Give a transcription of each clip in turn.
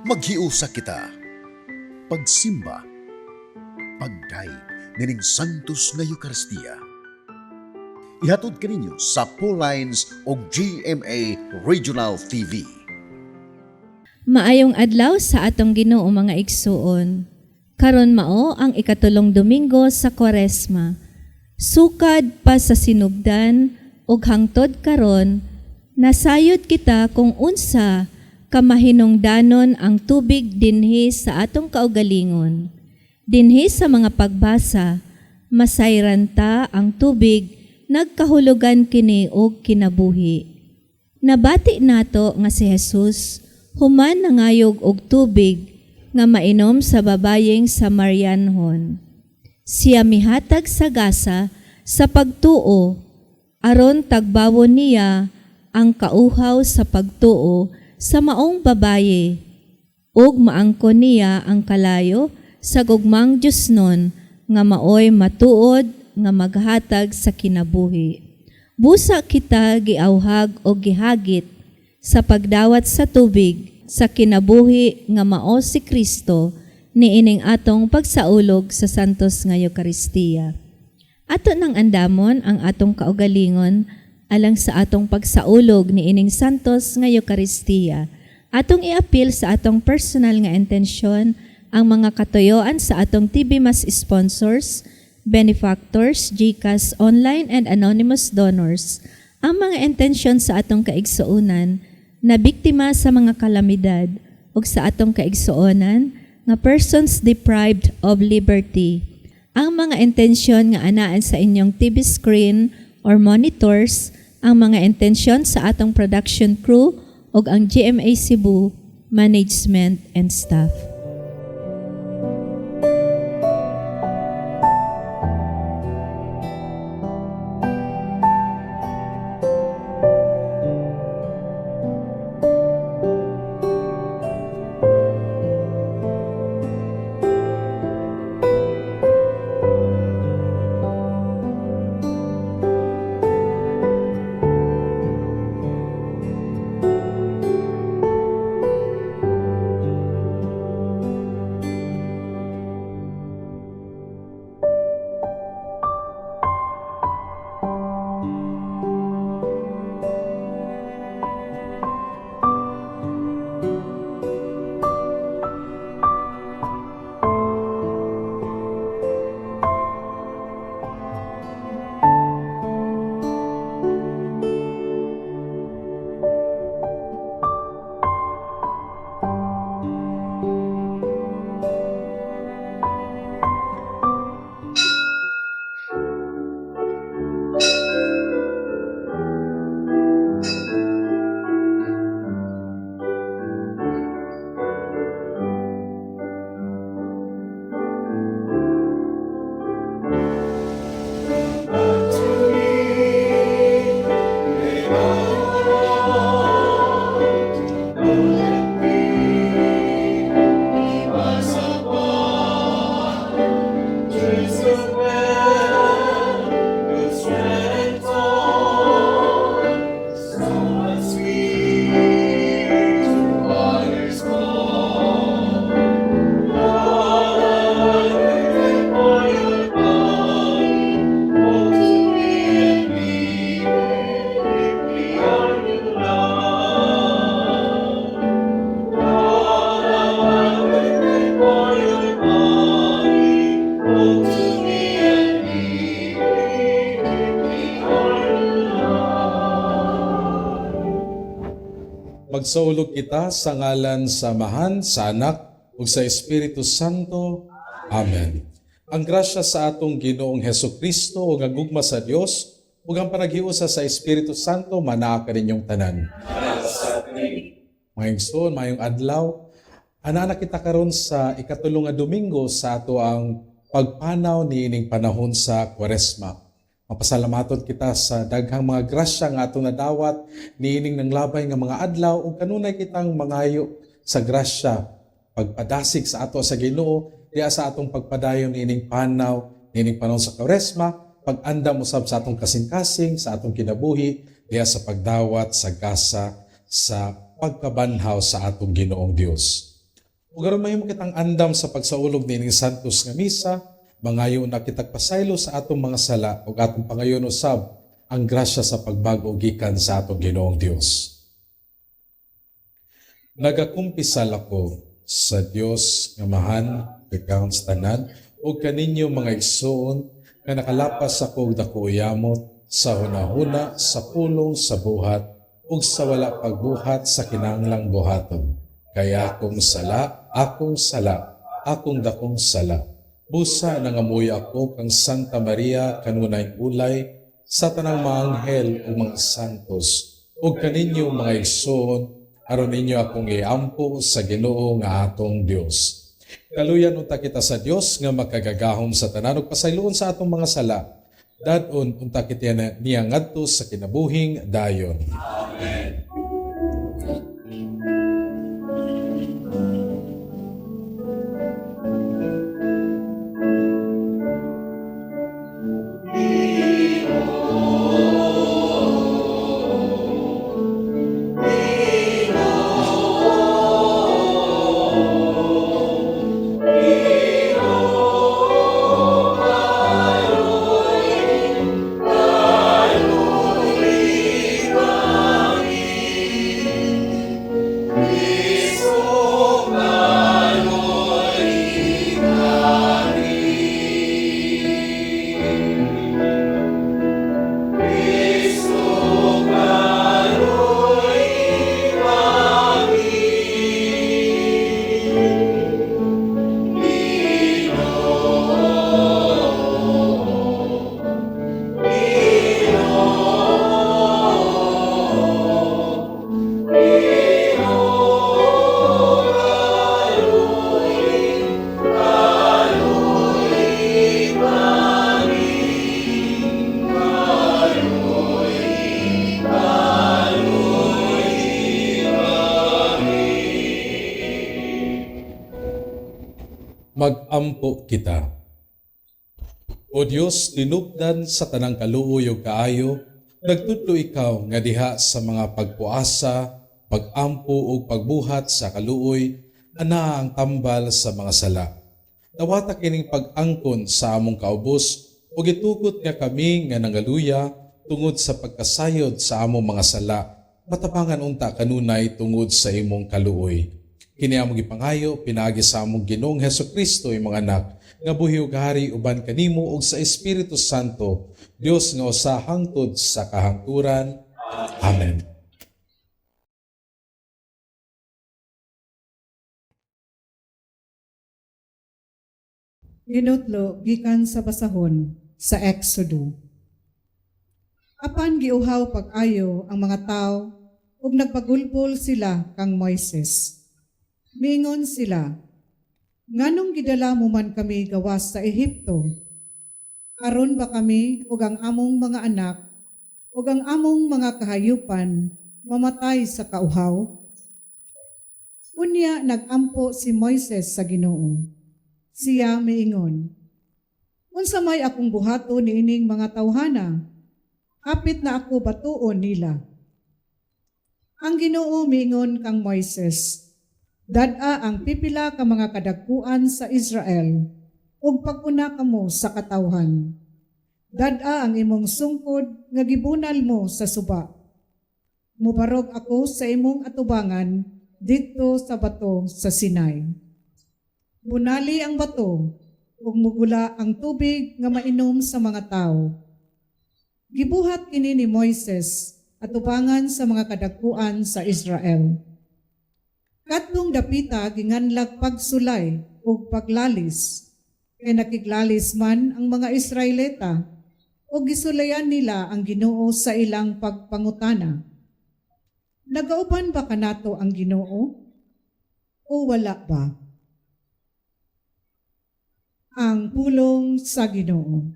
Maghiusa kita. Pagsimba. Pagdayeg nining Santos nga Eukaristiya. Ihatod kaninyo sa Lines og GMA Regional TV. Maayong adlaw sa atong Ginoo, mga igsuon. Karon mao ang 3 Domingo sa Kwaresma. Sukad pa sa sinugdan ug hangtod karon, nasayod kita kung unsa kamahinungdanon ang tubig dinhi sa atong kaugalingon. Dinhi sa mga pagbasa, masayran ta ang tubig, nagkahulugan kini og kinabuhi. Nabati nato nga si Jesus human nangayog og tubig nga mainom sa babayeng Samarianhon. Siya mihatag sa gasa sa pagtuo aron tagbawon niya ang kauhaw sa pagtuo sa maong babaye ug maangkon niya ang kalayo sa gugmang Diosnon nga maoy matuod nga maghatag sa kinabuhi. Busa kita giawhag o gihagit sa pagdawat sa tubig sa kinabuhi nga mao si Kristo niining atong pagsaulog sa Santos nga Eukaristiya. Ato nang andamon ang atong kaugalingon alang sa atong pagsaulog niining Santos nga Eukaristiya. Atong iapil sa atong personal nga intensyon ang mga katuyoan sa atong TV Mass sponsors, benefactors, GCash, online and anonymous donors, ang mga intensyon sa atong kaigsuonan na biktima sa mga kalamidad ug sa atong kaigsuonan nga persons deprived of liberty. Ang mga intensyon nga anaan sa inyong TV screen or monitors, ang mga intensyon sa atong production crew ug ang GMA Cebu management and staff. Magsaulog kita sa ngalan sa Amahan, sa Anak, ug sa Espiritu Santo. Amen. Ang grasya sa atong Ginoong Heso Kristo ug ang gugma sa Dios ug ang panaghiusa sa Espiritu Santo manaa kaninyong tanan. Maayong igsoon, maayong adlaw. Ana na kita karon sa 3 nga Domingo sa ato ang pagpanaw niining panahon sa Kwaresma. Mapasalamaton kita sa daghang mga grasya nga atong nadawat niining nanglabay nga mga adlaw ug kanunay kitang mangayo sa grasya pagpadasig sa ato sa Ginoo diha sa atong pagpadayon niining panaw niining panahon sa Kwaresma, pag-andam usab sa atong kasing-kasing sa atong kinabuhi diha sa pagdawat sa gasa sa pagkabanhaw sa atong Ginoong Dios. Ug aron mahimo kitang andam sa pagsaulog niining santos nga misa, mangayo na kitag pasaylo sa atong mga sala ug atong pangayon usab ang grasya sa pagbag-o gikan sa atong Ginoong Dios. Nagakumpisal ako sa Dios nga Amahan, gagahom sa tanan, ug kaninyo, mga igsoon, nga nakalapas ako og dako yamot sa hunahuna, sa pulong, sa buhat, ug sa wala pagbuhat sa kinahanglang buhaton. Kay akong sala, akong sala, akong dakong sala. Busa nangamuyo ako kang Santa Maria, kanunayng ulay, sa tanang mga anghel ug mga santos, ug kaninyo, mga igsoon, aron ninyo akong iampo sa Ginoo nga atong Dios. Kaluyan unta kita sa Dios nga makagagahom sa tanan ug pasayloon sa atong mga sala. Dad-on unta kita niya ngadto sa kinabuhing dayon. Amen. Magampo kita. O Dios, tinupdan sa tanang kaluoy ug kaayo, nagtudlo ikaw nga diha sa mga pagpuasa, pagampo ug pagbuhat sa kaluoy, anaa ang tambal sa mga sala. Dawata kining pag-angkon sa among kaubos ug itugot nga kami nga nangaluya tungod sa pagkasayod sa among mga sala, matabangan unta kanunay tungod sa imong kaluoy. Kini among gipangayo pinaagi sa among Ginoong Hesus Kristo, imong anak, nga buhi ug hari uban kanimo ug sa Espiritu Santo, Dios nga usa hangtod sa kahangturan. Amen. Ginutlo gikan sa basahon sa Exodo. Apan giuhaw pag-ayo ang mga tao ug nagpagulbol sila kang Moises. Miingon sila, "Nganong gidala mo man kami gawas sa Ehipto? Aron ba kami ug ang among mga anak ug ang among mga kahayupan mamatay sa kauhaw?" Unya nagampo si Moises sa Ginoo. Siya miingon, "Unsa may akong buhaton niining mga tawhana? Hapit na ako batuon nila." Ang Ginoo miingon kang Moises, "Dad-a ang pipila ka mga kadagkuan sa Israel ug pag-una kamo sa katawhan. Dad-a ang imong sungkod nga gibunal mo sa suba. Mubarog ako sa imong atubangan didto sa bato sa Sinai. Bunali ang bato ug mugula ang tubig nga mainom sa mga tao." Gibuhat kini ni Moises atubangan sa mga kadagkuan sa Israel. Kadtong dapita ginganlag Pagsulay ug Paglalis, kay nakiglalis man ang mga Israelita ug gisulayan nila ang Ginoo sa ilang pagpangutana, "Nagauban ba kanato ang Ginoo o wala ba?" Ang pulong sa Ginoo.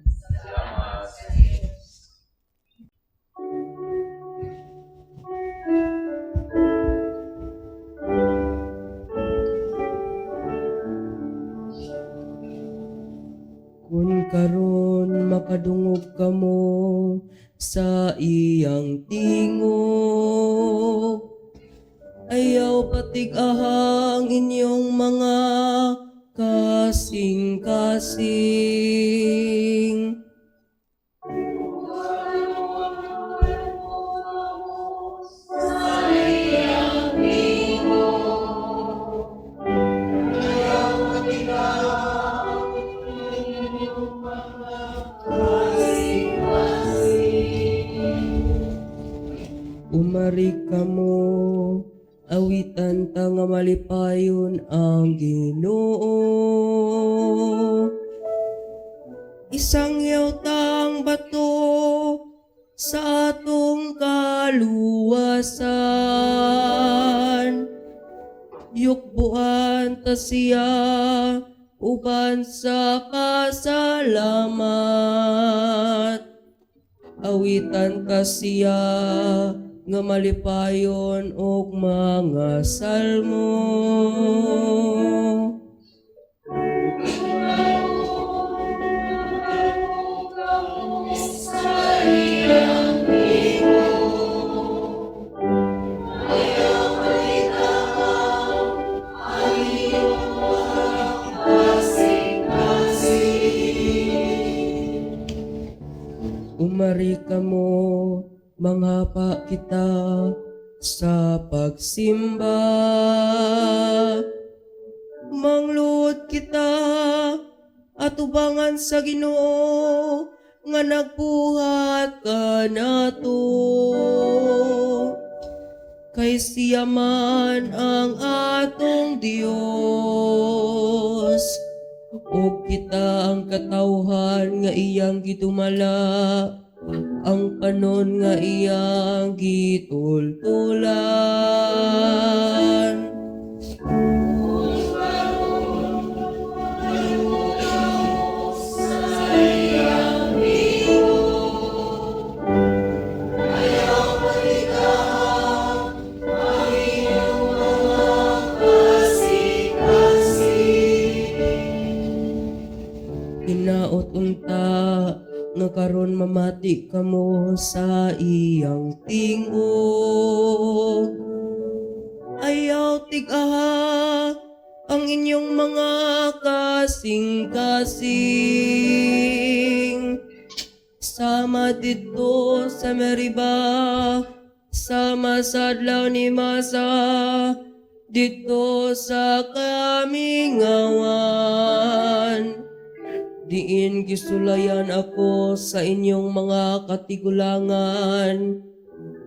Kung karon makadungog kamo sa iyang tingog, ay Ayaw patig-aha ang inyong mga kasing-kasing. Umari kamo, awitan ta nga malipayon ang Ginoo. Isang tang bato sa atong kaluwasan. Yukbuan ta siya uban sa pasalamat. Awitan ta siya nga malipayon og mga salmo. Umari kamo, manghapa kita sa pagsimba. Mangluod kita atubangan sa Ginoo nga nagbuhat kanato. Kay siya man ang atong Dios ug kita ang katawhan nga iyang gidumala, ang panon nga iyang gitultulan. Hinaot unta nga karon mamati kamo sa iyang tingog. Ayaw tig-aha ang inyong mga kasing-kasing. Sama didto sa Meriba, sama sa adlaw ni Masa, didto sa kamingawan. Diin gisulayan ako sa inyong mga katigulangan.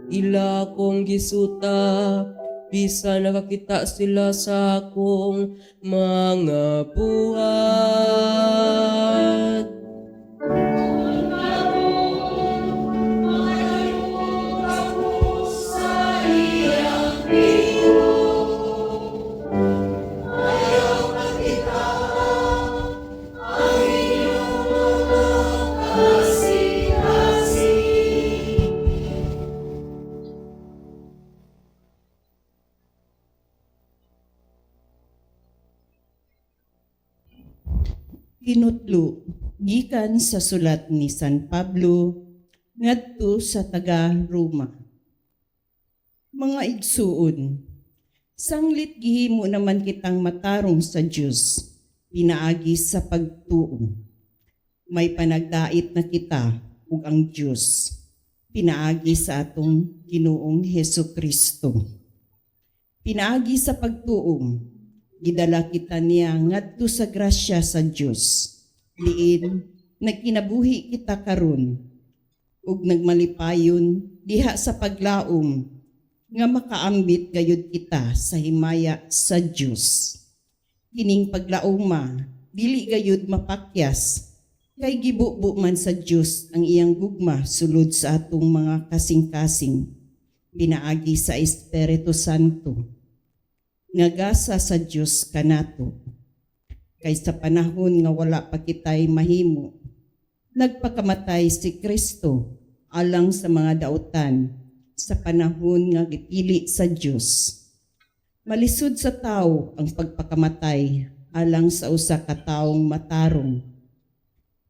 Ila kong gisuta, bisa nakakita sila sa akong mga buhat. Kinutlo gikan sa sulat ni San Pablo ngadto sa taga Roma. Mga igsuon, sanglit gihimo naman kitang matarong sa Dios pinaagi sa pagtuo. May panagdait na kita ug ang Dios pinaagi sa atong Ginoong Hesus Kristo. Pinaagi sa pagtuo, gidala kita niya ngadto sa grasya sa Dios. Diin nagkinabuhi kita karon ug nagmalipayon diha sa paglaom nga makaambit gayud kita sa himaya sa Dios. Kining paglaoma dili gayud mapakyas kay gibubo man sa Dios ang iyang gugma sulod sa atong mga kasing-kasing pinaagi sa Espiritu Santo nga gasa sa Dios kanato. Kay sa panahon nga wala pa kitay mahimo, nagpakamatay si Kristo alang sa mga dautan sa panahon nga gipili sa Dios. Malisod sa tao ang pagpakamatay alang sa usa ka taong matarong.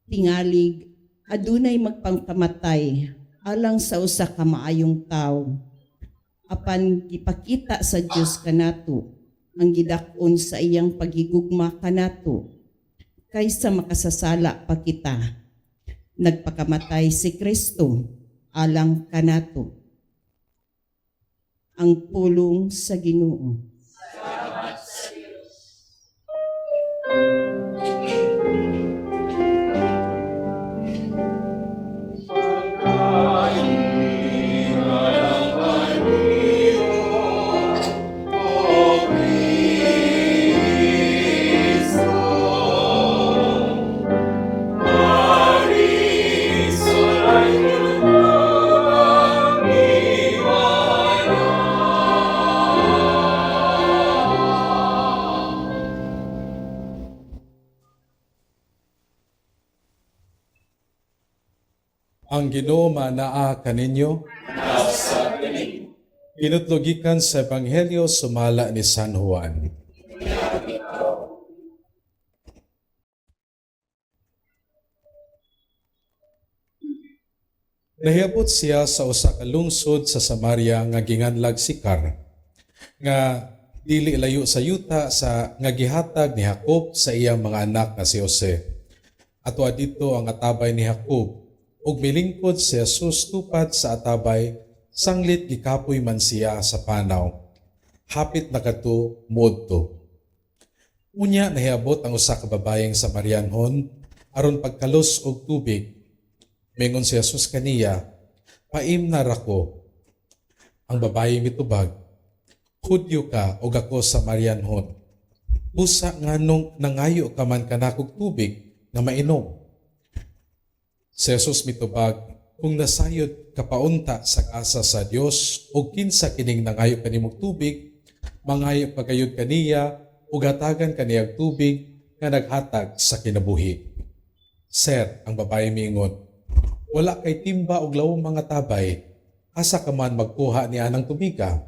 Tingalig adunay magpangkamatay alang sa usa ka maayong tawo. Apan gipakita sa Dios kanato ang gidak-on sa iyang paghigugma kanato kaysa makasasala pa kita. Nagpakamatay si Kristo alang kanato. Ang pulong sa Ginoo. Ang Ginoo manaa kaninyo. Pinutlogikan sa Ebanghelyo sumala ni San Juan. Nahiabot siya sa usa ka lungsod sa Samaria nga ginganlag Sikar, nga dili layo sa yuta sa nga gihatag ni Jacob sa iyang mga anak nga si Jose. Ato didto ang atabay ni Jacob, ug milingkod si Jesus tupad sa atabay, sanglit gikapoy man siya sa panaw. Hapit na kadto muadto. Unya nahiabot ang usa ka babayeng Samarianhon aron pagkalos og tubig. Mingon si Jesus kaniya, "Paimna ra ko." Ang babaye mitubag, "Hudyo ka ug ako Samarianhon. Busa nganong nangayo ka man kanakog tubig nga mainom?" Si Jesus mitubag, "Kung nasayod ka paunta sa asa sa Dios ug kinsa kining nangayo kanimong tubig, mangayo ka gayud kaniya ug hatagan kaniyang tubig nga naghatag sa kinabuhi." "Sir," ang babaye miingon, "wala kay timba og lawom mga tabay, asa ka man magkuha ni anang tubiga?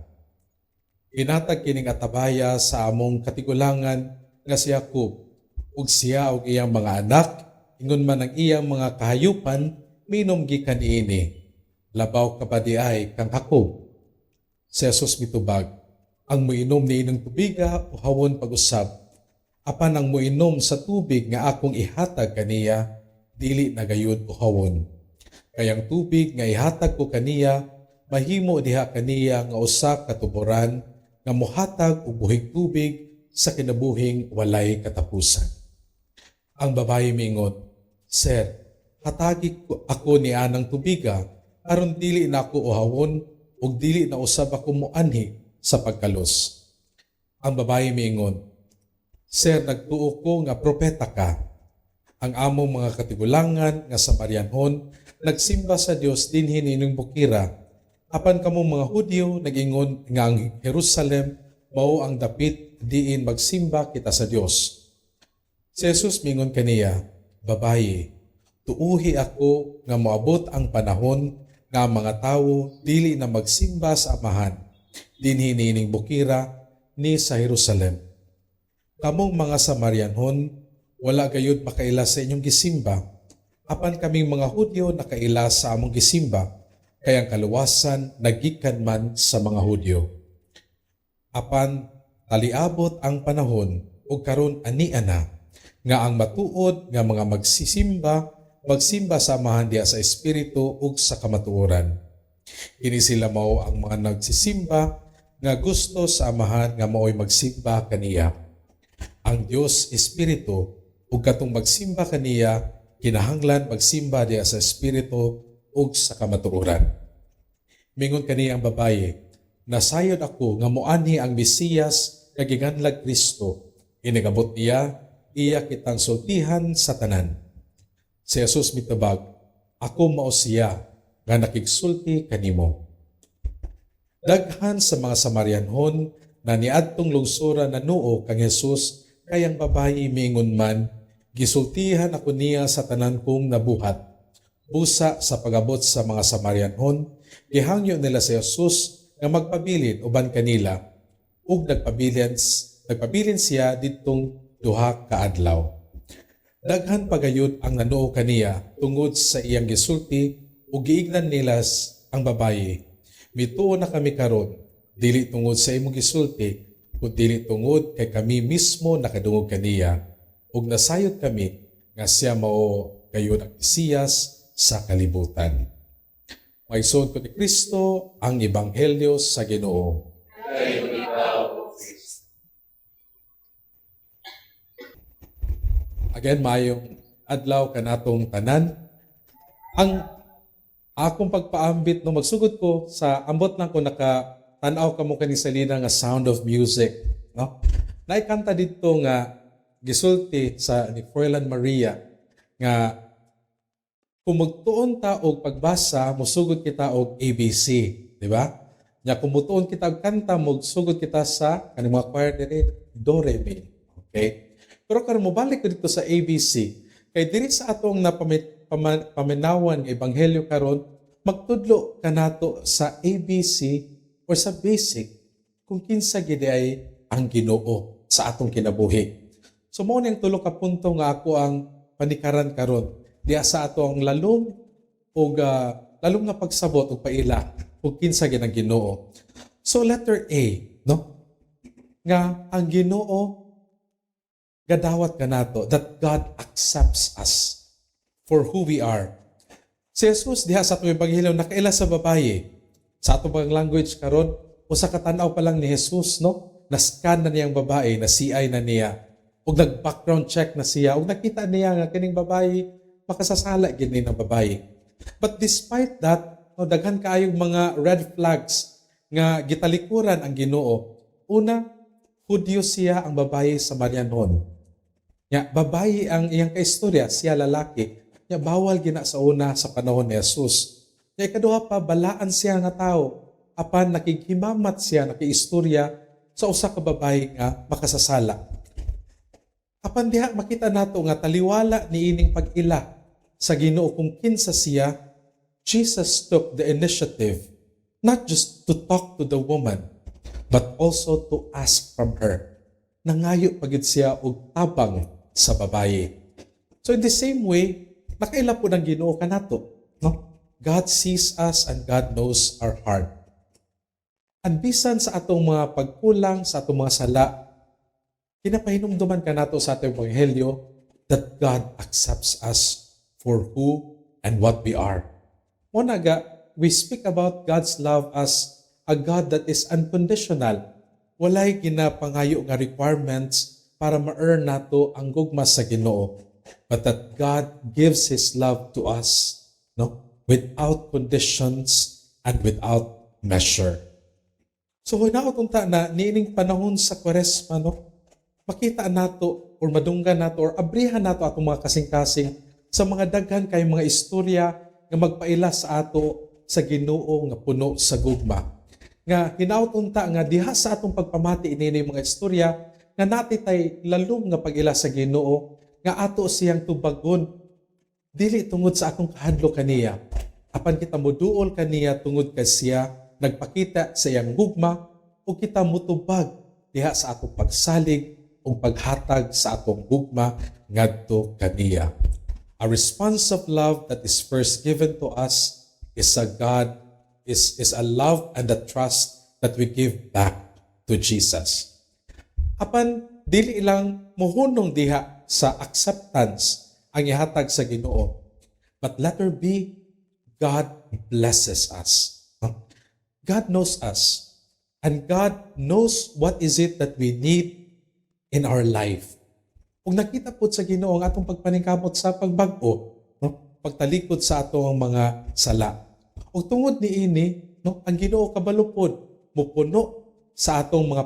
Ginhatag kining atabaya sa among katigulangan nga si Jacob, ug siya ug iyang mga anak, ingon man ang iyang mga kahayupan, minom gikan niini. Labaw ka ba diay kang Jacob?" Si Jesus mitubag, "Ang muinom niining tubiga uhawon pag-usab. Apan ang muinom sa tubig nga akong ihatag kaniya, dili na gayud uhawon. Kay ang tubig nga ihatag ko kaniya, mahimo diha kaniya nga usa ka tuboran nga mohatag og buhing tubig sa kinabuhing walay katapusan." Ang babaye miingon, "Sir, hatagi ko ako ni anang tubiga aron dili na ako uhawon ug dili na usab ako moanhi sa pagkalos." Ang babaye miingon, "Sir, nagtuo ko nga propeta ka. Ang among mga katigulangan nga Samarianhon nagsimba sa Dios dinhi niining bukira. Apan kamong mga Hudyo nag-ingon nga ang Jerusalem mao ang dapit diin magsimba kita sa Dios." Si Jesus mingon kaniya, "Babaye, tuuhi ako nga moabot ang panahon nga ang mga tawo dili na magsimba sa Amahan dinhi niining bukira ni sa Jerusalem. Kamong mga Samarianhon wala gayud makaila sa inyong gisimba, apan kaming mga Hudyo nakaila sa among gisimba, kay ang kaluwasan nagikan man sa mga Hudyo. Apan taliabot ang panahon ug karon ania na nga ang matuod nga mga magsisimba magsimba sa Amahan diha sa espiritu ug sa kamatuoran. Kini sila mao ang mga nagsisimba nga gusto sa Amahan nga maoy magsimba kaniya. Ang Dios espiritu ug katong magsimba kaniya kinahanglan magsimba diha sa espiritu ug sa kamatuoran." Mingon kaniya ang babaye, "Nasayod ako nga moanhi ang Mesiyas nga giganlag Kristo. Inigabot niya, iya kitang sultihan sa tanan." Si Jesus mitubag, "Ako mao siya nga nakigsulti kanimo." Daghan sa mga Samarianhon na niadtong lungsura nanuo kang Jesus kay ang babayi miingon man, "Gisultihan ako niya sa tanan kong nabuhat." Busa sa pagabot sa mga Samarianhon, gihangyo nila si Jesus nga magpabilin uban kanila ug nagpabilin siya didtong 2 ka adlaw. Daghan pagayud ang nanuo kaniya tungod sa iyang gisulti ug giingnan nila ang babayi, "Mituo na kami karon Dili tungod sa imong gisulti, kundi tungod kay kami mismo nakadungog kaniya ug nasayod kami nga siya mao gayon ang Mesiyas sa kalibutan. Mga igsoon ko ni Kristo, ang Ebanghelyo sa Ginoo. Again, maayong adlaw kanatong tanan. Ang akong pagpaambit no, magsugod ko sa ambot lang ko naka tan-aw kamo kani salina nga Sound of Music, no? Naikanta didto nga gisulti sa ni Froilan Maria nga kung magtuon ta og pagbasa, musugod kita og ABC, di ba? Nya kung mutuon kita og kanta, magsugod kita sa kaning mga choir diri, do re mi. Okay? Pero karon mobalik ko dito sa ABC, kay diri sa atong paminawan nga ebanghelyo karon, magtudlo kanato sa ABC or sa basic kung kinsa gid ay ang Ginoo sa atong kinabuhi. So mao ni ang tulo ka punto nga ako ang panikaran karon diha sa ato ang lalom og lalom nga pagsabot og paila ug kinsa gid ang Ginoo. So letter A, no? Nga ang Ginoo gadawat kanato, that God accepts us for who we are. Si Jesus diha sa atong ebanghelyo nakaila sa babaye. Sa atong bang language karon, usa ka tan-aw pa lang ni Jesus, no? Na-scan na niyang babae, na CI na niya. Ug nag-background check na siya, ug nakita niya nga kining babae makasasala gid ni nga babae. But despite that, no, daghan kaayong mga red flags nga gitalikuran ang Ginoo. Una, Hudyo siya, ang babae Samarianon. Nya, babae ang iyang kaistorya, siya lalaki. Nya, bawal gina sa una sa panahon ni Jesus. Nya, ikaduha pa, balaan siya nga tao. Apan nakighimamat siya, nakiistorya sa usa ka babae nga makasasala. Apan diha makita nato nga taliwala niining pag-ila sa Ginoo kung kinsa siya, Jesus took the initiative not just to talk to the woman, but also to ask from her. Nangayo pa gid siya og tabang sa babaye. So in the same way, nakaila po ng Ginoo kanato, no? God sees us and God knows our heart. And bisan sa atong mga pagkulang, sa atong mga sala, kinapahinumduman kanato sa atong ebanghelyo that God accepts us for who and what we are. Mao na, we speak about God's love as a God that is unconditional. Walay ginapangayo nga requirements para ma-earn nato ang gugma sa Ginoo. But that God gives His love to us, no, without conditions and without measure. So hinaot unta na niining panahon sa Kwaresma, no, makita nato or madunggan nato or abrihan nato atong mga kasing-kasing sa mga daghan kay mga istorya nga magpaila sa ato sa Ginoo nga puno sa gugma. Nga hinaot unta nga diha sa atong pagpamati ini mga istorya nga nati tay lalom nga pag-ila sa Ginoo nga ato siyang tubagon dili tungod sa atong kahadlok kaniya, apan kita moduol kaniya tungod kay siya nagpakita sa iyang gugma ug kita mutubag diha sa atong pagsalig ug paghatag sa atong gugma ngadto kaniya. A response of love that is first given to us is a God is a love and a trust that we give back to Jesus. Apan dili lang mohunong diha sa acceptance ang ihatag sa Ginoo. But letter B, God blesses us. No? God knows us. And God knows what is it that we need in our life. Kung nakita po sa Ginoo ang atong pagpaningkamot sa pagbag-o, no, pagtalikod sa atong mga sala. Ug tungod niini, no, ang Ginoo kabalo pod mupuno sa atong mga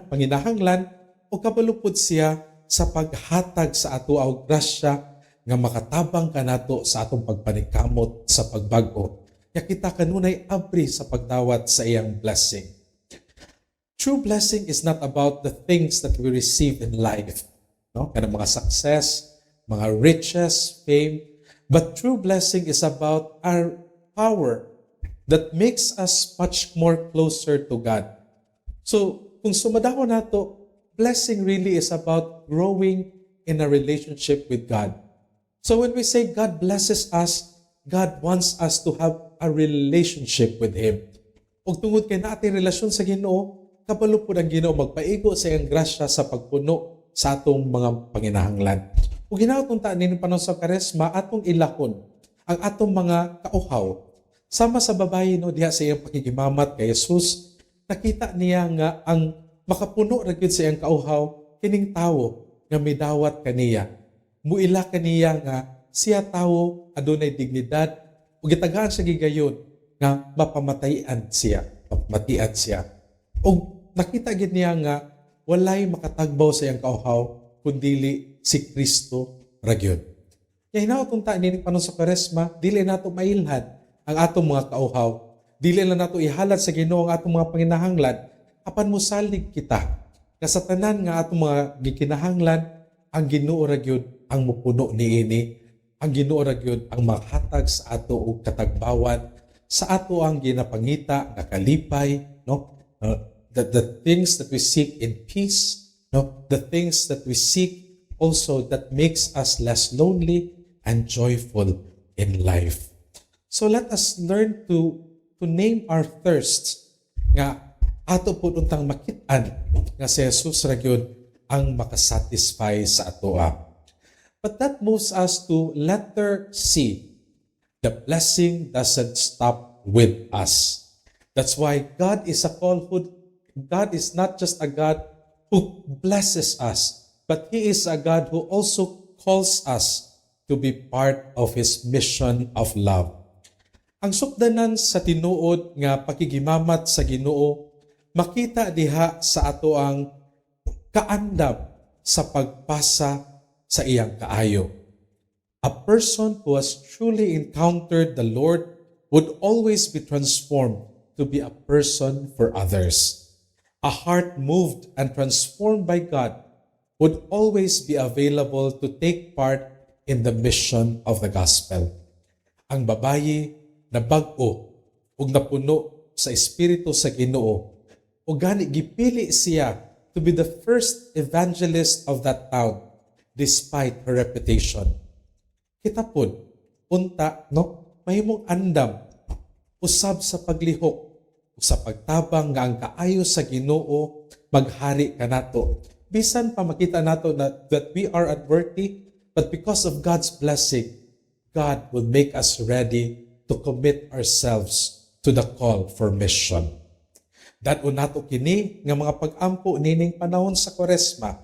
panginahanglan o kabalo pod siya sa paghatag sa ato og grasya nga makatabang kanato sa atong pagpaningkamot sa pagbag-o. Nya kita kanunay abri sa pagdawat sa iyang blessing. True blessing is not about the things that we receive in life, no? Kanang mga success, mga riches, fame, but true blessing is about our power that makes us much more closer to God. So, kung sumadako nato, blessing really is about growing in a relationship with God. So when we say God blesses us, God wants us to have a relationship with Him. Ug tungod kay naa tay relasyon sa Ginoo, kabalo pud ang Ginoo magpaigo sa iyang grasya sa pagpuno sa atong mga panginahanglan. Ug hinaot unta nining panahon sa Kwaresma atong ilahon ang atong mga kauhaw. Sama sa babayi, no, diha sa iyang pakigimamat kay Jesus, nakita niya nga ang makapuno ra gyud sa iyang kauhaw kining tawo nga midawat kaniya. Muila kaniya nga siya tawo adunay dignidad ug gitagaan siya gigayon nga mapamatayan siya, mapamatian siya. Ug nakita gid niya nga walay makatagbaw sa iyang kauhaw kundili si Kristo ra gyud. Kaya hinaot unta nining panahon sa Kwaresma, dili nato mailhan ang atong mga kauhaw. Dili lang nato ihalad sa Ginoo ang atong mga panginahanglan, apan mosalig kita nga sa tanan nga atong mga gikinahanglan, ang Ginoo ra gyud ang mupuno niini. Ang Ginoo ra gyud ang makhatag sa ato og katagbawan sa ato ang ginapangita nga kalipay, no? The things that we seek in peace, no? The things that we seek also that makes us less lonely and joyful in life. So let us learn to name our thirsts nga ato pud untang makit-an nga si Jesus ra gyud ang makasatisfy sa atoa. But that moves us to letter C. The blessing doesn't stop with us. That's why God is a call who God is not just a God who blesses us, but He is a God who also calls us to be part of His mission of love. Ang sukdanan sa tinuod nga pakigimamat sa Ginoo makita diha sa ato ang kaandam sa pagpasa sa iyang kaayo. A person who has truly encountered the Lord would always be transformed to be a person for others. A heart moved and transformed by God would always be available to take part in the mission of the gospel. Ang babayi na bag-o ug napuno sa espiritu sa Ginoo ug gani gipili siya to be the first evangelist of that town despite her reputation. Kita pod unta, no, mahimong andam usab sa paglihok ug sa pagtabang nga ang kaayo sa Ginoo maghari kanato. Bisan pa makita nato na that we are unworthy, but because of God's blessing, God will make us ready to commit ourselves to the call for mission. Dad-on nato kini nga mga pag-ampo nining panahon sa Kwaresma.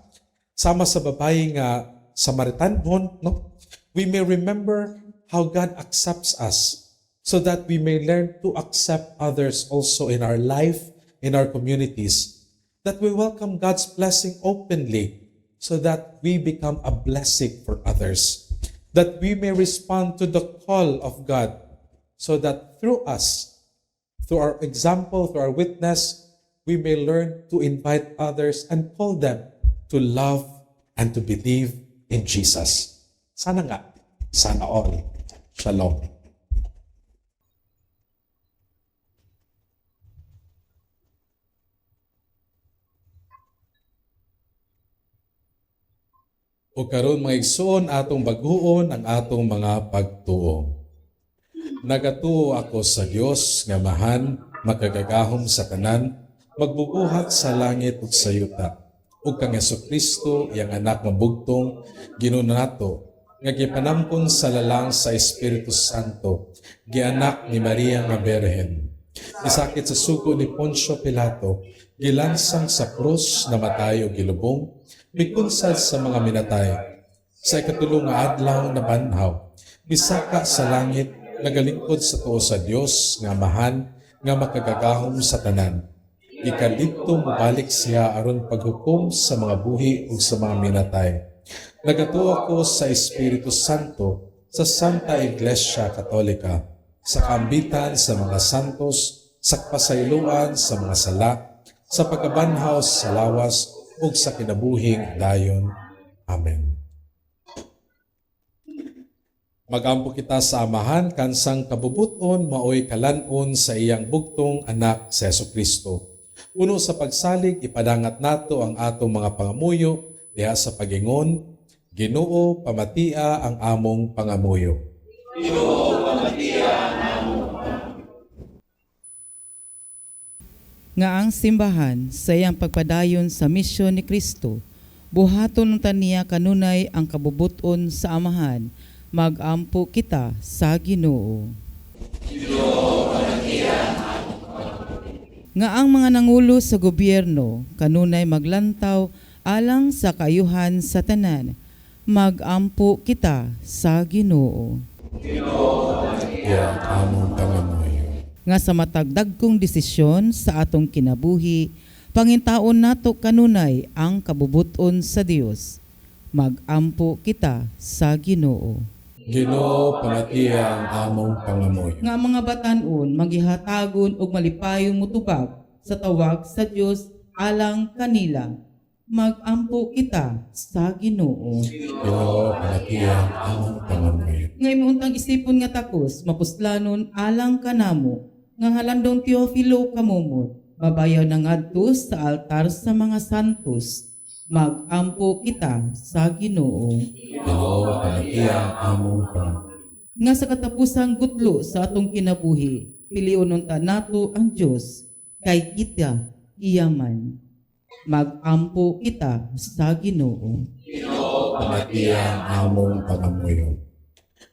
Sama sa babayi nga Samaritanhon, no? We may remember how God accepts us so that we may learn to accept others also in our life, in our communities. That we welcome God's blessing openly so that we become a blessing for others. That we may respond to the call of God so that through us, through our example, through our witness, we may learn to invite others and call them to love and to believe in Jesus. Sana nga, sana all. Shalom. O karon, mga igsoon, atong bag-uon ang atong mga pagtuo. Nagatuo ako sa Dios nga Amahan, makagagahom sa tanan, magbubuhat sa langit ug sa yuta, ug kang Kristo, iyang anak nga bugtong, Ginoo nato, nga gipanamkon sa lalang sa Espiritu Santo, gianak ni Maria nga Berhen. Gisakit sa sugo ni Poncio Pilato, gilansang sa krus, namatay ug gilubong, mikunsad sa mga minatay. Sa ikatulo nga adlaw nabanhaw, misaka sa langit, nagalingkod sa tuo sa Dios nga Amahan nga makagagahom sa tanan. Gikan didto mobalik siya aron paghukom sa mga buhi ug sa mga minatay. Nagatuo ako sa Espiritu Santo, sa Santa Iglesia Katolika, sa kaambitan sa mga santos, sa pasayloan sa mga sala, sa pagkabanhaw sa lawas ug sa kinabuhing dayon. Amen. Magampo kita sa Amahan kansang kabubuton maoy kalan-on sa iyang bugtong anak sa Hesus Kristo. Puno sa pagsalig, ipadangat nato ang atong mga pangamuyo diha sa pagingon, Ginoo, pamatia ang among pangamuyo. Ginoo, pamatia ang among. Nga ang simbahan sa iyang pagpadayon sa misyon ni Kristo, buhaton unta niya kanunay ang kabubuton sa Amahan. Magampo kita sa Ginoo. Nga ang mga nangulo sa gobyerno kanunay maglantaw alang sa kaayuhan sa tanan. Magampo kita sa Ginoo. Iya among pangamuyo. Nga sa matag dagkong desisyon sa atong kinabuhi, pangintaon nato kanunay ang kabubuton sa Dios. Magampo kita sa Ginoo. Ginoo, pamatiya ang among pangamuyo. Nga ang mga batan-on maghihatagon og malipayon motubag sa tawag sa Dios alang kanila. Magampo kita sa Ginoo. Ginoo, pamatiya ang among pangamuyo. Nga imo untang isipon nga takos, mapuslanon alang kanamo, nga halandong Teofilo kamumot, mabayaw na ngadto sa altar sa mga santos. Magampo kita sa Ginoo. Ginoo, pamatiya ang among pangamuyo. Nga sa katapusang gutlo sa atong kinabuhi, pilion unta nato ang Dios, kay kita iyaman. Magampo kita sa Ginoo. Pamatiya ang among pangamuyo.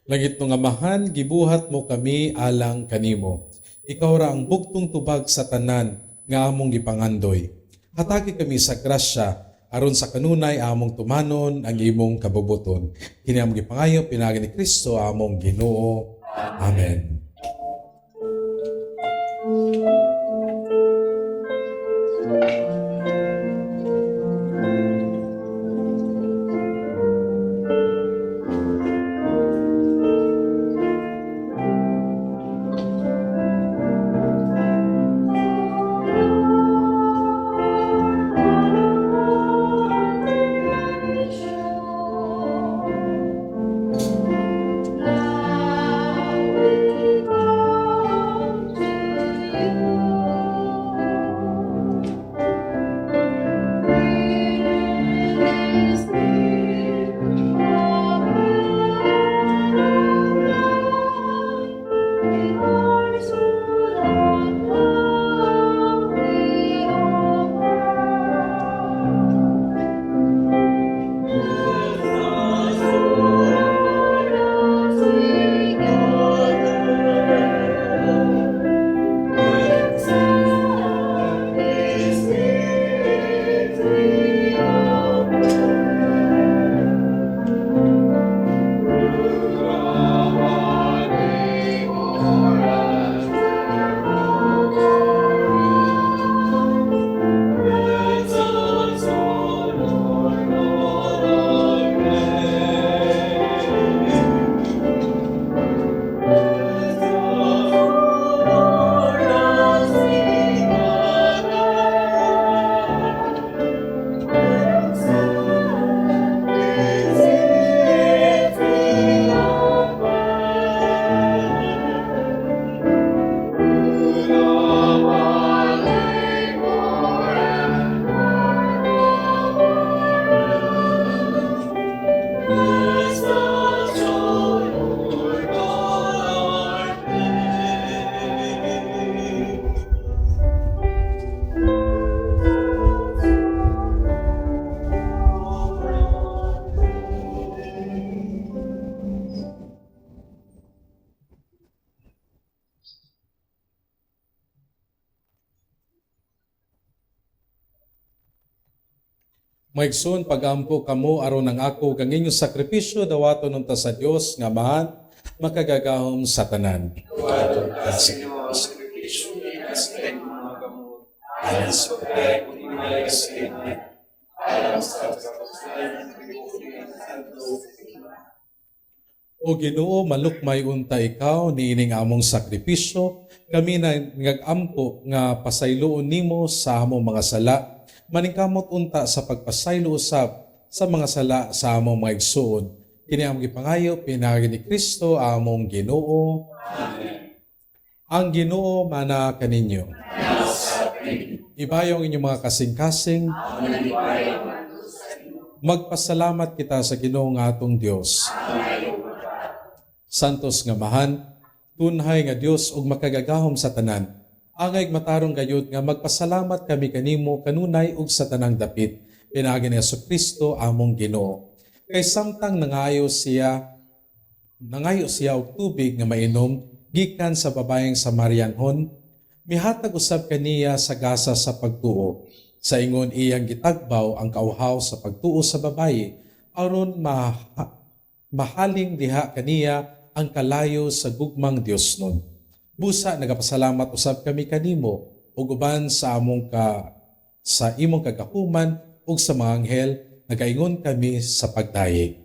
Langit ng Amahan, gibuhat mo kami alang kanimo. Ikaw ra ang bugtong tubag sa tanan nga among gipangandoy. Hatagi kami sa grasya aron sa kanunay among tumanon ang imong kabubuton. Kini among gipangayo pinaagi ni Kristo among Ginoo. Amen. Maigsoon, pagampo kamo aron ang ako kang inyong sakripisyo dawaton unta sa Dios nga Amahan makagagahom sa tanan. O Ginoo, malukmay unta ikaw niining among sakripisyo, kami na ngagampo nga pasayloon nimo sa among mga sala, maningkamot unta sa pagpasaylo usab sa mga sala sa among mga igsuon. Kini among gipangayo pinaagi ni Kristo among Ginoo. Ang Ginoo mana kaninyo. Ibayo ang inyong mga kasing-kasing. Magpasalamat kita sa Ginoo nga atong Dios. Santos nga Amahan, tunhay nga Dios ug makagagahom sa tanan. Angay matarong gayud nga magpasalamat kami kanimo kanunay ug sa tanang dapit pinaagi ni Kristo among Ginoo. Kay samtang nangayo siya og tubig nga mainom gikan sa babayeng Samarianhon, mihatag usab kaniya sa gasa sa pagtuo. Sa ingon iyang gitagbaw ang kauhaw sa pagtuo sa babaye aron mahaling diha kaniya ang kalayo sa gugmang Diosnon. Busa nagapasalamat usab kami kanimo ug uban sa imong kagahuman ug sa mga anghel nagaingon kami sa pagdayeg.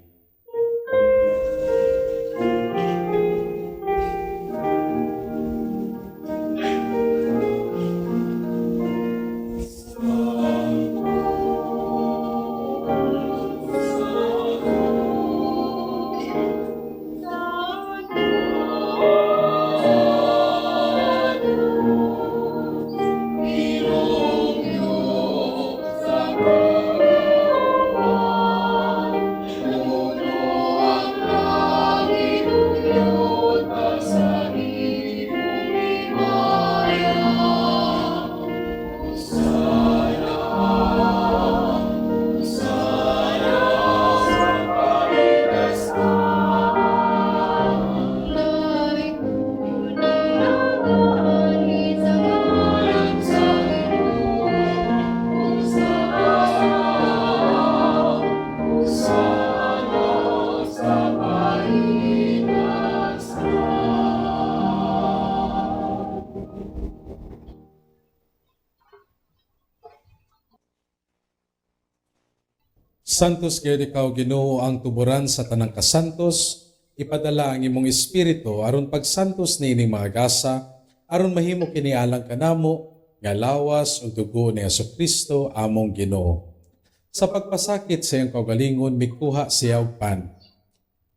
Santos gayud ikaw, Ginoo, ang tuburan sa tanang kasantos, ipadala ang imong espiritu aron pagsantos niining mga gasa, aron mahimo kini alang kanamo nga lawas ug dugo ni Kristo among Ginoo. Sa pagpasakit sa iyang kaugalingon, mikuha siya og pan.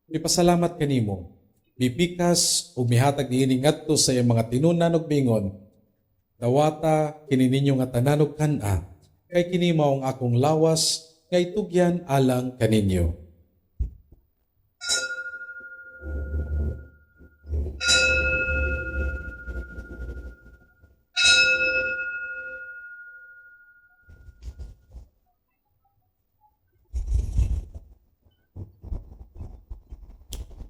Mipasalamat kanimo, mipikas ug mihatag niini ngadto sa iyang mga tinunan ug miingon, "Dawata kini ninyo nga tanan ug kan-a, kay kini mao ang akong lawas nga itugyan alang kaninyo."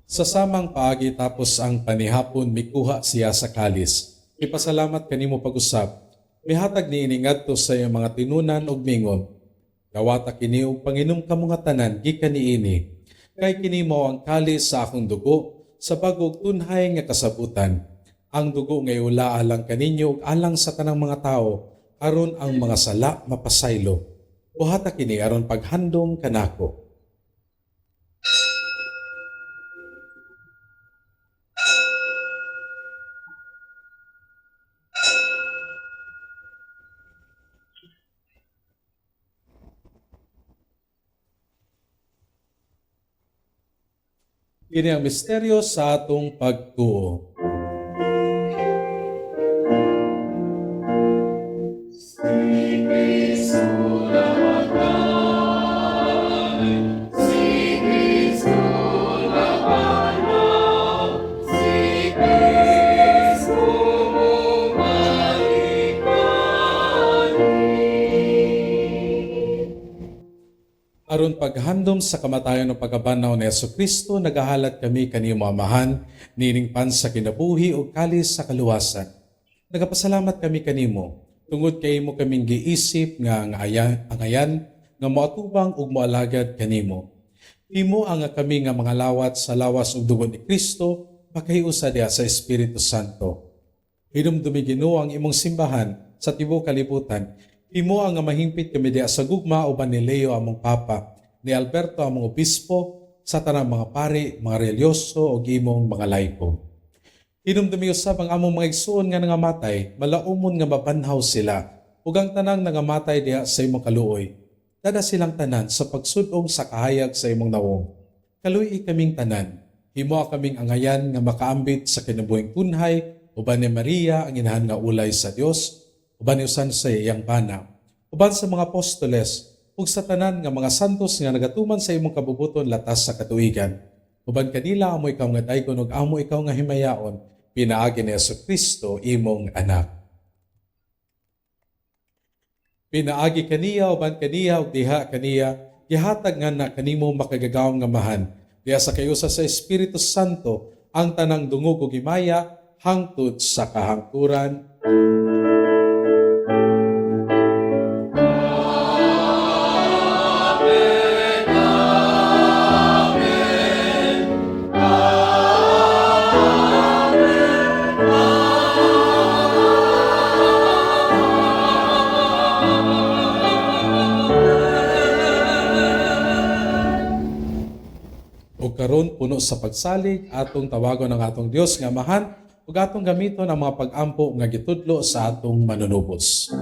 Sa samang paagi, tapos ang panihapon, mikuha siya sa kalis. Ipasalamat kanimo pag-usab. Mihatag niini ngadto sa iyang mga tinunan ug mingon, "Dawata kini ug panginom kamo nga tanan gikan niini. Kay kini mao ang kalis sa akong dugo sa bag-o ug tunhay nga kasabutan. Ang dugo nga iula alang kaninyo ug alang sa tanang mga tawo aron ang mga sala mapasaylo. Buhata kini aron paghandom kanako." Kini ang misteryo sa atong pagtuo. Aron paghandom sa kamatayon ug pagkabanhaw ni Kristo, nagahalad kami kanimo, Amahan, niining pan sa kinabuhi ug kalis sa kaluwasan. Nagapasalamat kami kanimo tungod kay imo kaming giisip nga angayan nga moatubang ug moalagad kanimo. Himoa nga kami nga mga lawat sa lawas ug dugo ni Kristo makahiusa diha sa Espiritu Santo. Hinumdumi, Ginoo, ang imong simbahan sa tibuok kalibutan. Himoa nga mahingpit kami diha sa gugma uban ni Leo among Papa, ni Alberto among Obispo, sa tanang mga pari, mga relyoso ug imong mga laiko. Hinumdumi usab ang among mga igsuon nga nangamatay, malaumon nga mabanhaw sila, ug ang tanang nangamatay diha sa imong kaluoy. Dad-a silang tanan sa pagsud-ong sa kahayag sa imong nawong. Kaluy-i kaming tanan, himoa kaming angayan nga makaambit sa kinabuhing tunhay uban ni Maria ang inahan nga ulay sa Dios, uban ni San Jose iyang bana, uban sa mga apostoles, ug sa tanan nga mga santos nga nagatuman sa imong kabubuton latas sa katuigan. Uban kanila amo ikaw nga daygon ug amo ikaw nga himayaon, pinaagi ni Kristo imong anak. Pinaagi kaniya, uban kaniya ug diha kaniya, gihatag nga na kanimo makagagahom nga Amahan. Diha sa kayusa sa Espiritu Santo, ang tanang dungog ug himaya hangtod sa kahangturan. Ug karon puno sa pagsalig atong tawagon ang atong Dios nga Amahan ug atong gamiton ang mga pag-ampo nga gitudlo sa atong manunubos.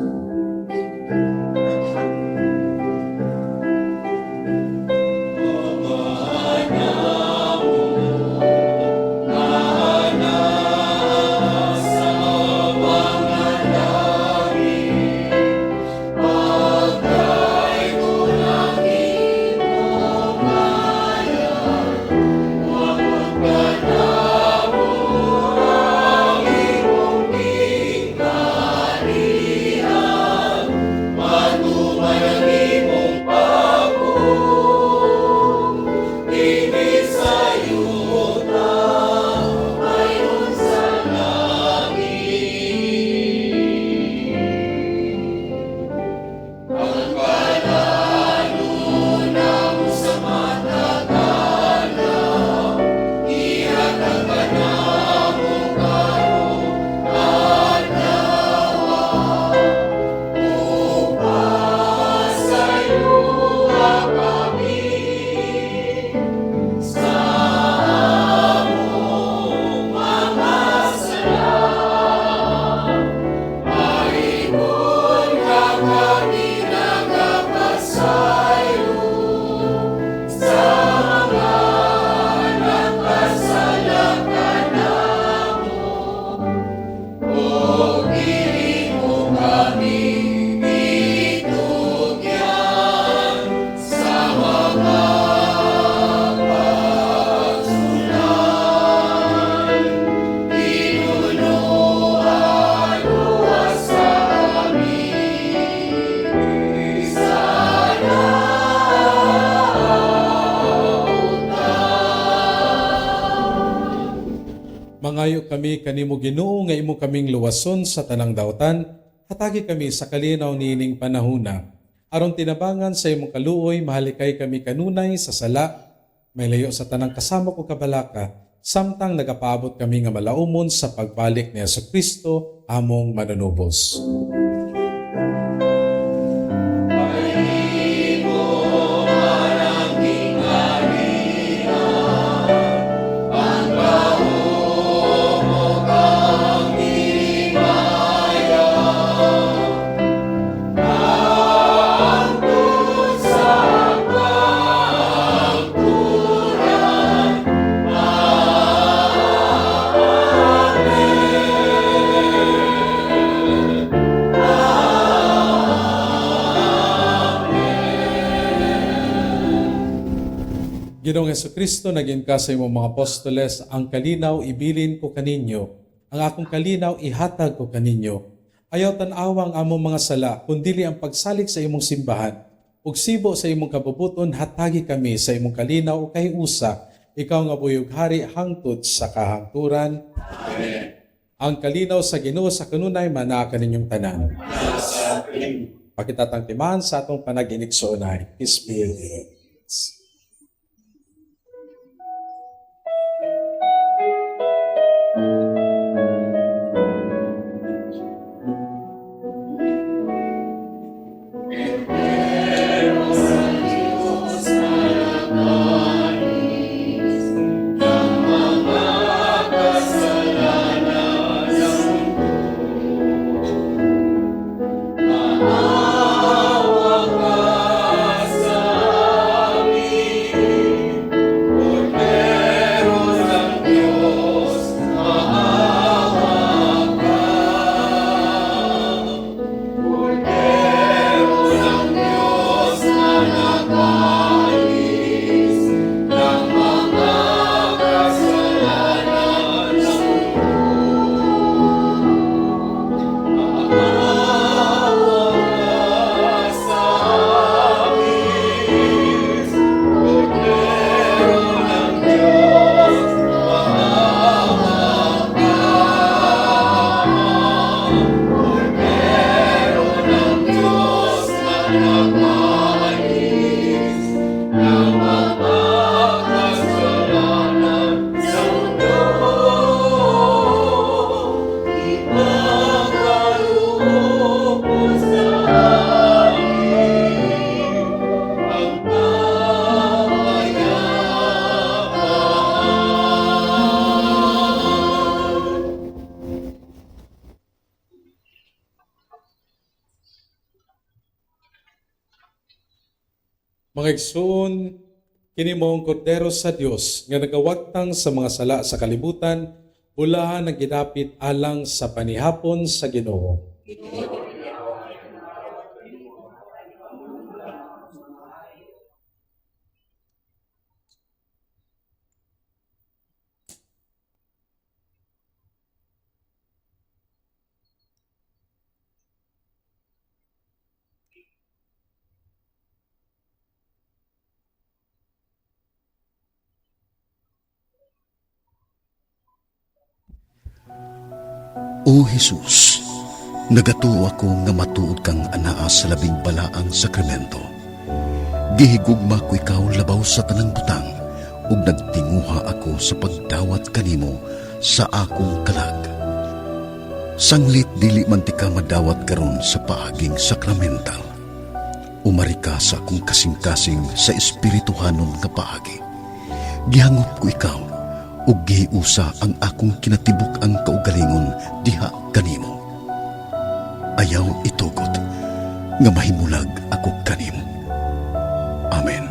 Mangayo kami kanimo Ginoo nga imo kaming luwason sa tanang dautan, hatagi kami sa kalinaw niining panahuna. Aron tinabangan sa imong kaluoy, mahalikay kami kanunay sa sala, may layo sa tanang kasamok o kabalaka, samtang nagapaabot kami nga malaumon sa pagbalik ni Hesus Kristo among manunubos. Ginoong Kristo, naging ka sa imong mga apostoles, ang kalinaw ibilin ko kaninyo, ang akong kalinaw ihatag ko kaninyo. Ayaw tan-awa ang among mga sala, kundili ang pagsalig sa imong simbahan. Ug sibo sa imong kabubuton, hatagi kami sa imong kalinaw o kahiusa, ikaw nga buyog hari hangtod sa kahangturan. Amen. Ang kalinaw sa Ginoo sa kanunay manaa kaninyong tanan. Pakitatang timan sa atong panaginigsoonay. Peace be with you. Mga igsoon, kini mao ang kordero sa Dios nga nagawagtang sa mga sala sa kalibutan, bulahan ang gidapit alang sa panihapon sa Ginoo. O Jesus, nagatuo ako nga matuod kang anaa sa labing balaang sakramento. Gihigugma ko ikaw labaw sa tanang butang ug nagtinguha ako sa pagdawat kanimo sa akong kalag. Sanglit dili man tika madawat karon sa paaging sakramental. Umari ka sa akong kasing-kasing sa espirituhanon nga paagi. Gihangop ko ikaw ug gihiusa ang akong kinatibuk-ang kaugalingon diha kanimo. Ayaw itugot nga mahimulag ako kanimo. Amen.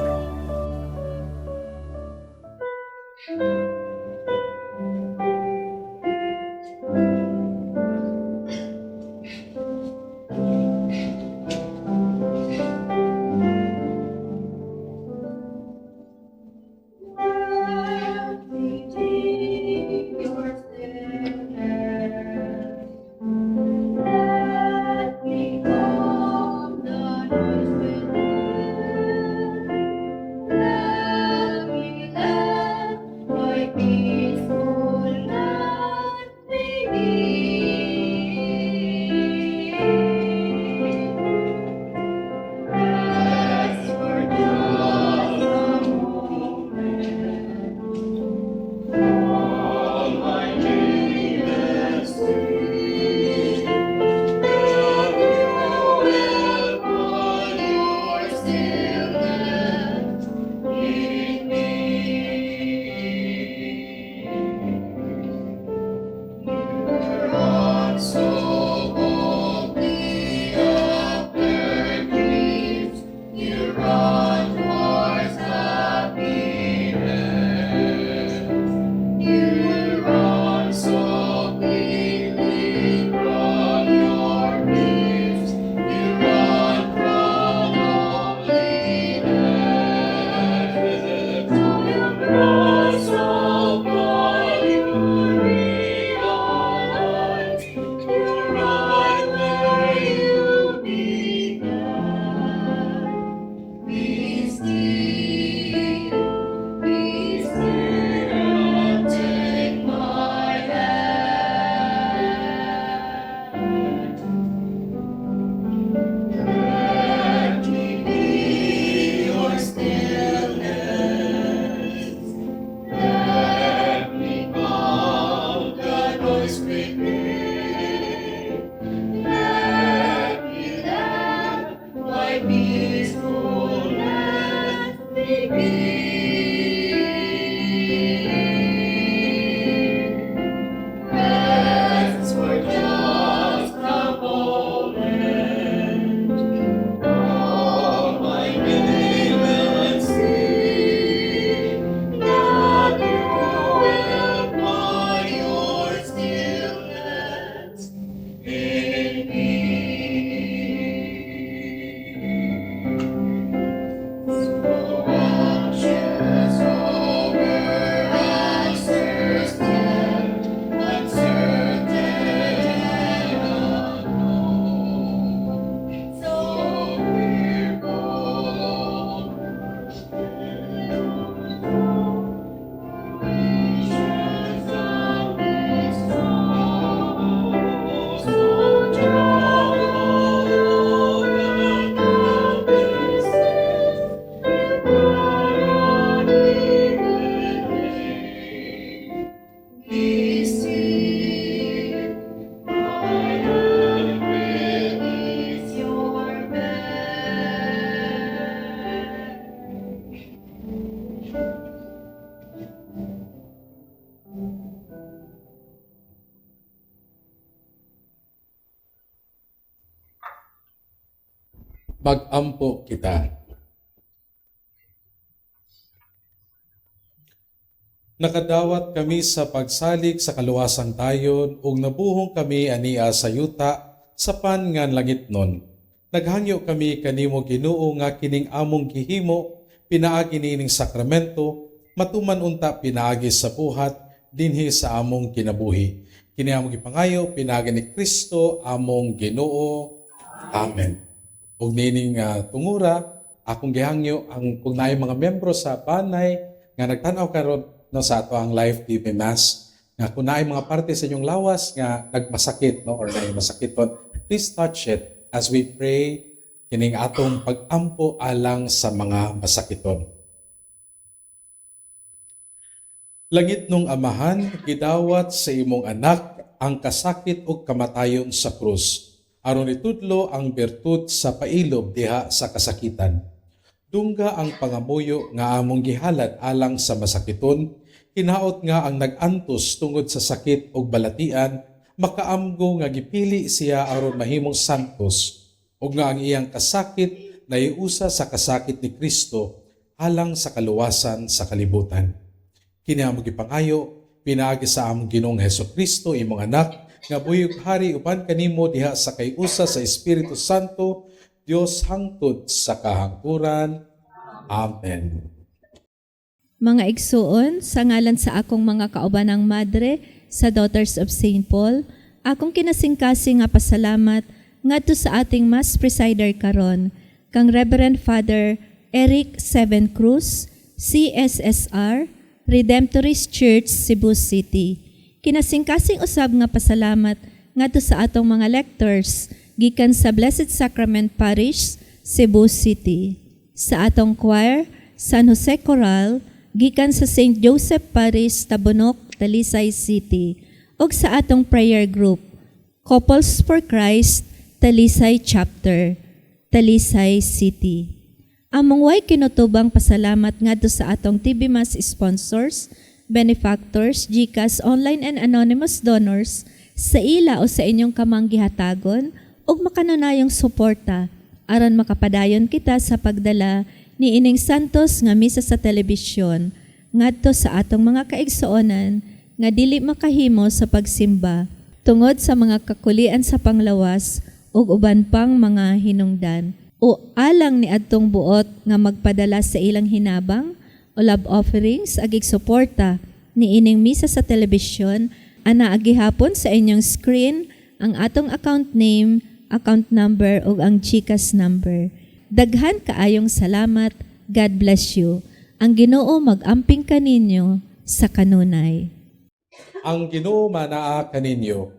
Magampo kita. Nakadawat kami sa pagsalig sa kaluwasang dayon ug nabuhong kami ania sa yuta sa pan nga langitnon. Naghangyo kami kanimo, Ginoo, nga kining among gihimo pinaagi niining sakramento matuman unta pinaagi sa buhat dinhi sa among kinabuhi. Kini among gipangayo pinaagi ni Kristo among Ginoo. Amen. Ug niining tungura, akong gihangyo ang kung naay mga membro sa banay nga nagtan-aw karon, no, sa ato ang live TV Mass, nga kung naay mga parte sa inyong lawas nga nagmasakit, no, or naay masakiton, please touch it as we pray kining atong pagampo alang sa mga masakiton. Langitnong Amahan, gidawat sa imong Anak ang kasakit ug kamatayon sa krus aron itudlo ang bertud sa pailob diha sa kasakitan. Dungga ang pangamuyo nga among gihalad alang sa masakiton, hinaot nga ang nag-antos tungod sa sakit ug balatian makaamgo nga gipili siya aron mahimong santos ug nga ang iyang kasakit naiusa sa kasakit ni Kristo alang sa kaluwasan sa kalibutan. Kini among gipangayo pinaagi sa among Ginoong Hesus Kristo, imong Anak, nga buhi ug hari uban kanimo diha sa kay-usa sa Espiritu Santo, Dios hangtod sa kahangturan. Amen. Mga igsuon, sa ngalan sa akong mga kaubanang madre sa Daughters of St. Paul, akong kinasingkasing nga pasalamat ngadto sa ating Mass Presider karon, kang Reverend Father Eric Seven Cruz, CSSR, Redemptorist Church, Cebu City. Kinasingkasing usab nga pasalamat ngadto sa atong mga lectors gikan sa Blessed Sacrament Parish, Cebu City. Sa atong choir, San Jose Choral, gikan sa St. Joseph Parish, Tabunok, Talisay City. Ug sa atong prayer group, Couples for Christ, Talisay Chapter, Talisay City. Among way kinutubang pasalamat ngadto sa atong TV Mass sponsors, benefactors, GCash, online and anonymous donors sa ila o sa inyong kamang gihatagon ug makanunayong suporta aron makapadayon kita sa pagdala ni ining santos nga misa sa telebisyon ngadto sa atong mga kaigsuonan nga dili makahimo sa pagsimba tungod sa mga kakulian sa panglawas ug uban pang mga hinungdan o alang ni adtong buot nga magpadala sa ilang hinabang o love offerings agig suporta ni ining misa sa telebisyon. Ana agihapon sa inyong screen ang atong account name, account number ug ang GCash number. Daghan kaayong salamat. God bless you. Ang Ginoo mag-amping kaninyo sa kanunay. Ang Ginoo manaa kaninyo.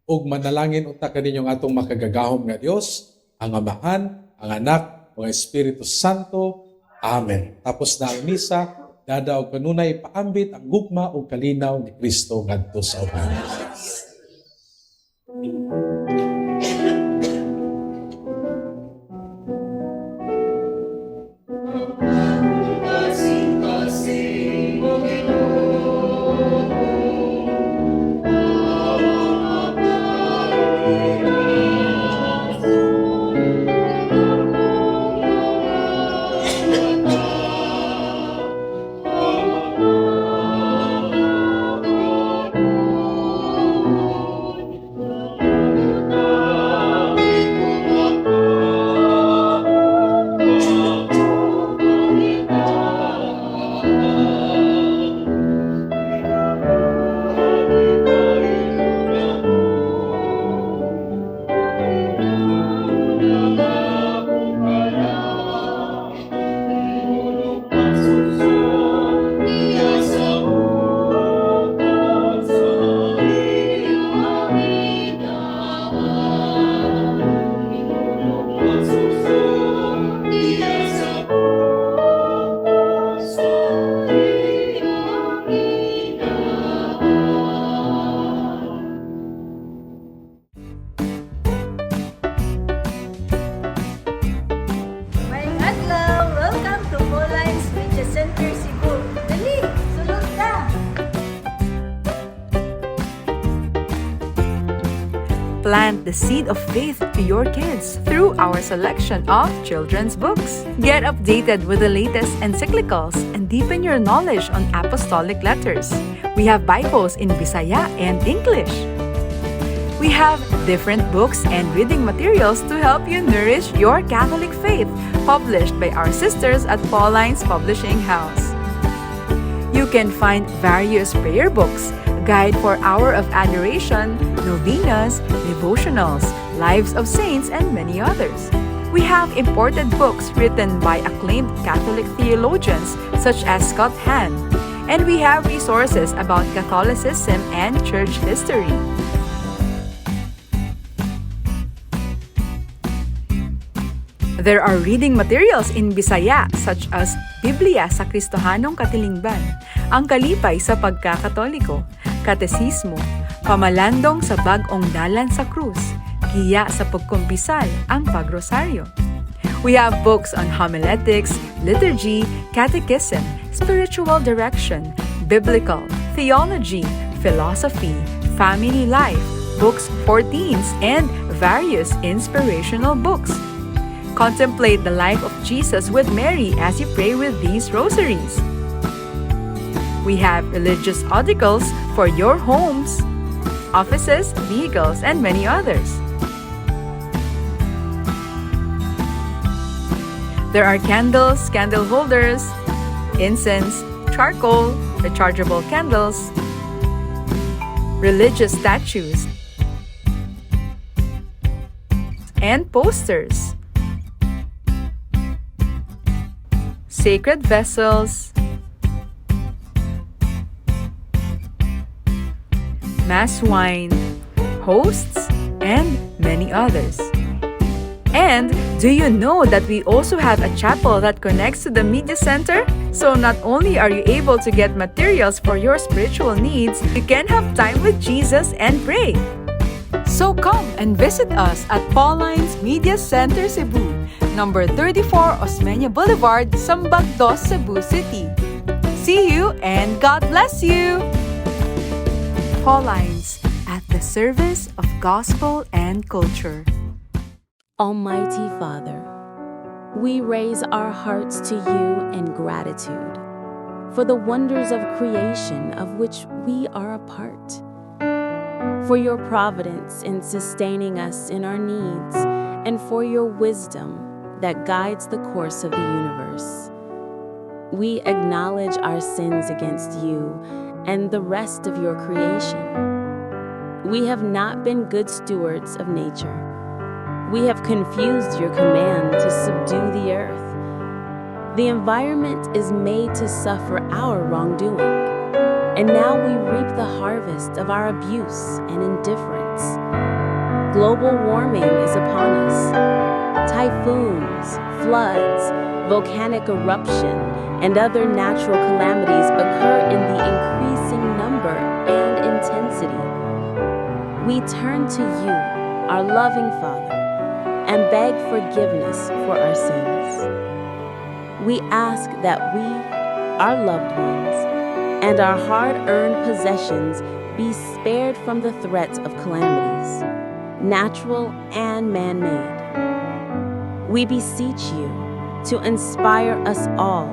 Ug manalangin unta kaninyo ang atong makagagahom nga Dios, ang Amahan, ang Anak, ug ang Espiritu Santo. Amen. Tapos na ang misa, dada og kanunay paambit ang gugma ug kalinaw ni Kristo ngadto sa uban. Kasing-kasing mo, Ginoo, ang Plant the seed of faith to your kids through our selection of children's books. Get updated with the latest encyclicals and deepen your knowledge on apostolic letters. We have Bibles in Bisaya and English. We have different books and reading materials to help you nourish your Catholic faith, published by our sisters at Pauline's Publishing House. You can find various prayer books, guide for Hour of Adoration, novenas, devotionals, lives of saints, and many others. We have imported books written by acclaimed Catholic theologians such as Scott Hahn, and we have resources about Catholicism and church history. There are reading materials in Bisaya such as Biblia sa Kristohanong Katilingban, Ang Kalipay sa Pagkakatoliko, Katesismo, Pamalandong sa Bag-ong Dalan sa Krus, Giya sa Pagkumpisal, Ang Pagrosaryo. We have books on homiletics, liturgy, catechism, spiritual direction, biblical, theology, philosophy, family life, books for teens, and various inspirational books. Contemplate the life of Jesus with Mary as you pray with these rosaries. We have religious articles for your homes, offices, vehicles, and many others. There are candles, candle holders, incense, charcoal, rechargeable candles, religious statues, and posters. Sacred vessels, mass wine, hosts, and many others. And do you know that we also have a chapel that connects to the media center? So not only are you able to get materials for your spiritual needs, you can have time with Jesus and pray. So come and visit us at Pauline's Media Center Cebu, number 34 Osmeña Boulevard, Sambag Dos, Cebu City. See you and God bless you! Pauline's at the service of gospel and culture. Almighty Father, we raise our hearts to you in gratitude for the wonders of creation of which we are a part, for your providence in sustaining us in our needs, and for your wisdom that guides the course of the universe. We acknowledge our sins against you and the rest of your creation. We have not been good stewards of nature. We have confused your command to subdue the earth. The environment is made to suffer our wrongdoing, and now we reap the harvest of our abuse and indifference. Global warming is upon us. Typhoons, floods, volcanic eruption, and other natural calamities occur in the increasing number and intensity. We turn to you, our loving Father, and beg forgiveness for our sins. We ask that we, our loved ones, and our hard-earned possessions be spared from the threats of calamities, natural and man-made. We beseech you to inspire us all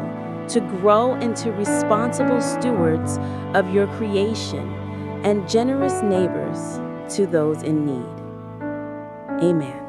to grow into responsible stewards of your creation and generous neighbors to those in need. Amen.